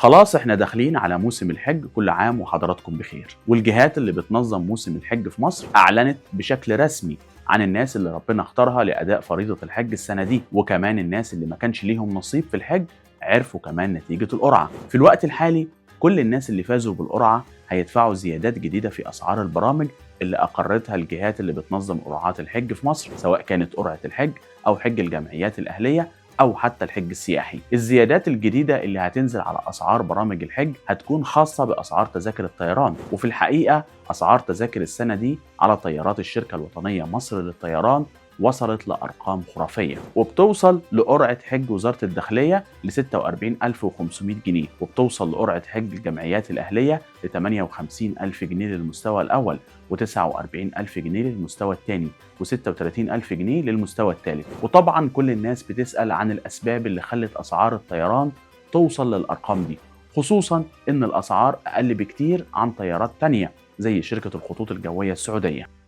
خلاص احنا داخلين على موسم الحج، كل عام وحضراتكم بخير. والجهات اللي بتنظم موسم الحج في مصر اعلنت بشكل رسمي عن الناس اللي ربنا اختارها لأداء فريضة الحج السنة دي، وكمان الناس اللي ما كانش ليهم نصيب في الحج عرفوا كمان نتيجة القرعة. في الوقت الحالي كل الناس اللي فازوا بالقرعة هيدفعوا زيادات جديدة في أسعار البرامج اللي أقرتها الجهات اللي بتنظم قرعات الحج في مصر، سواء كانت قرعة الحج أو حج الجمعيات الأهلية أو حتى الحج السياحي. الزيادات الجديدة اللي هتنزل على أسعار برامج الحج هتكون خاصة بأسعار تذاكر الطيران، وفي الحقيقة أسعار تذاكر السنة دي على طيارات الشركة الوطنية مصر للطيران وصلت لأرقام خرافية، وبتوصل لقرعة حج وزارة الداخلية ل 46,500 جنيه، وبتوصل لقرعة حج الجمعيات الأهلية ل 58,000 جنيه للمستوى الأول، و49,000 جنيه للمستوى الثاني، و36,000 جنيه للمستوى الثالث. وطبعا كل الناس بتسأل عن الأسباب اللي خلت أسعار الطيران توصل للأرقام دي، خصوصا إن الأسعار أقل بكتير عن طيارات تانية زي شركة الخطوط الجوية السعودية.